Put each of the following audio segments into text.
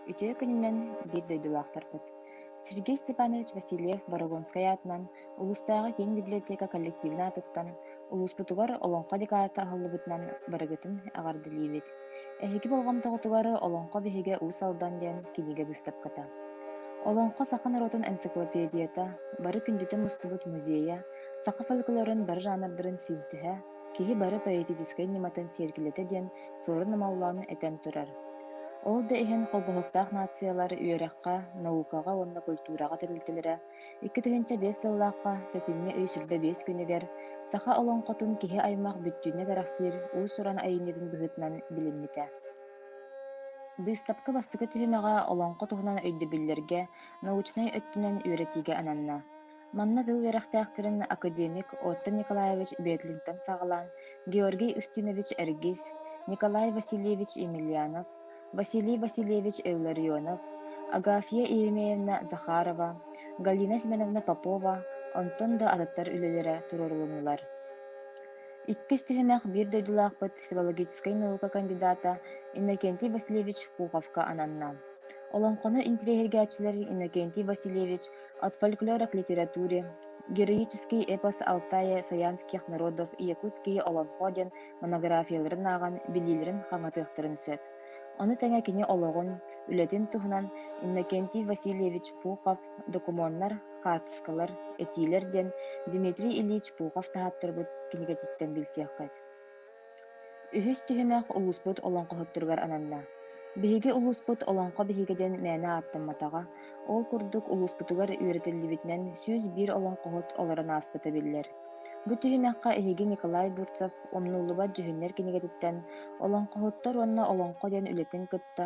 Үтүө күнүнэн, биир дойдулаахтарбыт! Сергей Степанович Васильев Борогонскай аатынан улуустааҕы киин библиотека коллективын аатыттан улууспутугар Олоҥхо декадата аһыллыбытынан барыгытын эҕэрдэлиибит! Эһиги болҕомтоҕутугар Олоҥхо биһигэ Уус Алдан диэн кинигэ быыстапката. Олоҥхо саха норуотун энциклопедията, бары күндүтэ мустубут музейа, саха фольклорун бары жанрдарын синтеһэ, киһи бары поэтическай ньыматын сиэркилэтэ диэн Суорун Омоллоон этэн турар. Ол да иһин Холбоһуктаах нациялар үөрэххэ, наукаҕа уонна культураҕа тэрилтэлэрэ 2005 сыллаахха сэтинньи ый 25 күнүгэр саха олоҥхотун киһи аймах бүттүүнэ кэрэхсиир уус-уран айымньытын быһыытынан билиммитэ. Быыстапка бастакы түһүмэҕэ олоҥхо туһунан өйдөбүллэргэ научнай өттүнэн үөрэтиигэ ананна. Манна тыл үөрэхтээхтэрин академик Отто Николаевич Бетлинтэн саҕалаан Георгий Устинович Эргис, Николай Васильевич Емельянов, Василий Васильевич Илларионов, Агафья Еремеевна Захарова, Галина Семеновна Попова, онтон да атыттар үлэлэрэ туруорулуннулар. Иккис түһүмэх биир дойдулаахпыт филологическай наука кандидата Иннокентий Васильевич Пуховка ананна. Олоҥхону интириэһиргээччилэр Иннокентий Васильевич От фольклора к литературе, Героический эпос Алтая саянских народов и якутские олоҥхо диэн монографияларын ааҕан билиилэрин хаҥатыахтарын сөп. Ону тэҥэ кини олоҕун, үлэтин туһунан Иннокентий Васильевич Пухов «Докумуоннар, хаартыскалар, этиилэр» диэн Дмитрий Ильич Пухов таһааттарбыт кинигэтиттэн билсиэххит. Үһүс түһүмэх улууспут олоҥхоһуттарыгар ананна. Биһиги улууспут Олоҥхо биһигэ диэн мээнэ ааттамматаҕа, ол курдук улууспутугар үөрэтиллибитинэн 101 олоҥхоһут олорон ааспыта биллэр. Бу түһүмэххэ эһиги Николай Бурцев «Умнуллубат дьүһүннэр» кинигэтиттэн «Олоҥхоһуттар уонна олоҥхо» диэн үлэтин кытта,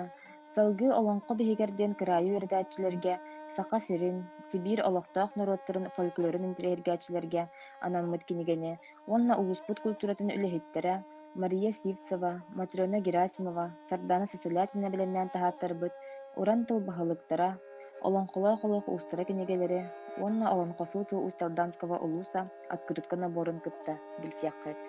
салгыы Олоҥхо биһигэр диэн кыраайы үөрэтээччилэргэ Саха сирин, Сибиир олохтоох норуоттарын фольклорун интэриэһиргээччилэргэ анаммыт кинигэни уонна улууспут культуратын үлэһиттэрэ Мария Сивцева, Матрена Герасимова, Сардана Сысолятина бэлэмнээн таһааттарбыт «Уран тыл баһылыктара», «Олоҥхолоох олох уустара» кинигэлэри уонна «Олоҥхосууту Усть-Алданского улууса» открытка наборун кытта билсиэххит.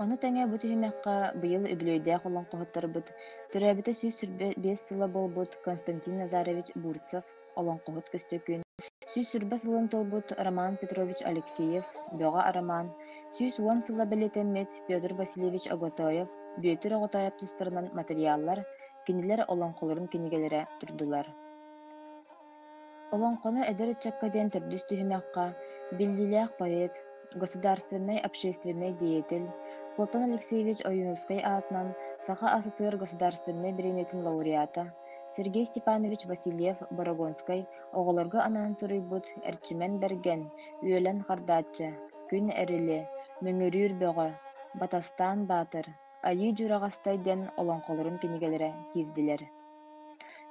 Ону тэҥэ бу түһүмэххэ быйыл үбүлүөйдээх олоҥхоһуттарбыт төрөөбүтэ 125 сыла буолбут Константин Назарович Бурцев олоҥхоһут Көстөкүүн, 120 сылын туолбут Роман Петрович Алексеев, Бөҕө Арамаан, 110 сыла бэлиэтэммит Петр Васильевич Оготоев, Бүөтүр Оҕотоойоп тустарынан матырыйааллар, кинилэр олоҥхолорун кинигэлэрэ турдулар. Олоҥхону эдэр ыччакка диэн төрдүс түһүмэххэ биллиилээх поэт, государственнай общественнай деятель Платон Алексеевич Ойуунускай аатынан Саха АССР государственнай бириэмийэтин лауреата Сергей Степанович Васильев-Борогонскай оҕолорго анаан суруйбут «Эрчимэн Бэргэн», «Үөлэн Хардааччы», «Күн Эрили», «Мөҥүрүүр Бөҕө», «Батастаан Баатыр», «Айыы Дьураҕастай» диэн олоҥхолорун кинигэлэрэ киирдилэр.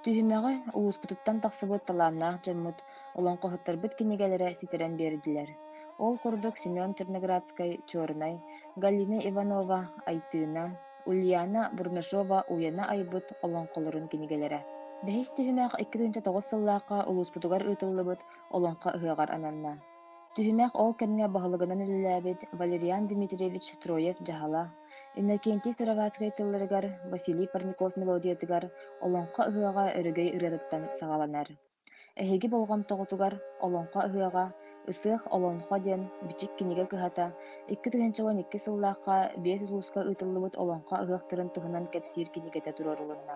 Түһүмэҕи улууспутуттан тахсыбыт талааннаах дьоммут, олоҥхоһуттарбыт кинигэлэрэ ситэрэн биэрдилэр. Ол курдук Семен Черноградскай «Чернай», Галина Иванова «Айтыына», Ульяна Бурнашова-Уйана айбыт олоҥхолорун кинигэлэрэ. Бэһис түһүмэх 2009 сыллаахха улууспутугар ыытыллыбыт Олоҥхо ыһыаҕар ананна. Түһүмэх ол кэмҥэ баһылыгынан үлэлээбит Валериан Дмитриевич Троев дьаһала, Иннокентий Сыроватскай тылларыгар, Василий Парников мелодиятыгар Олоҥхо ыһыаҕа өрөгөй ырыатыттан саҕаланар. Эһиги болҕомтоҕутугар Олоҥхо ыһыаҕа, Ысыах Олоҥхо диэн Бичик кинигэ кыһата 2012 сыллаахха биэс улууска ыытыллыбыт Олоҥхо ыһыахтарын туһунан кэпсиир кинигэтэ туруорулунна.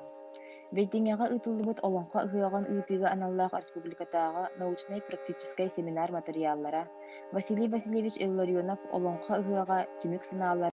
Бэйдиҥэҕэ ыытыллыбыт Олоҥхо ыһыаҕын ыытыыга аналлаах республикатааҕы научнай-практическай семинар матырыйааллара, Василий Васильевич Илларионов Олоҥхо ыһыаҕа түмүк санаалара.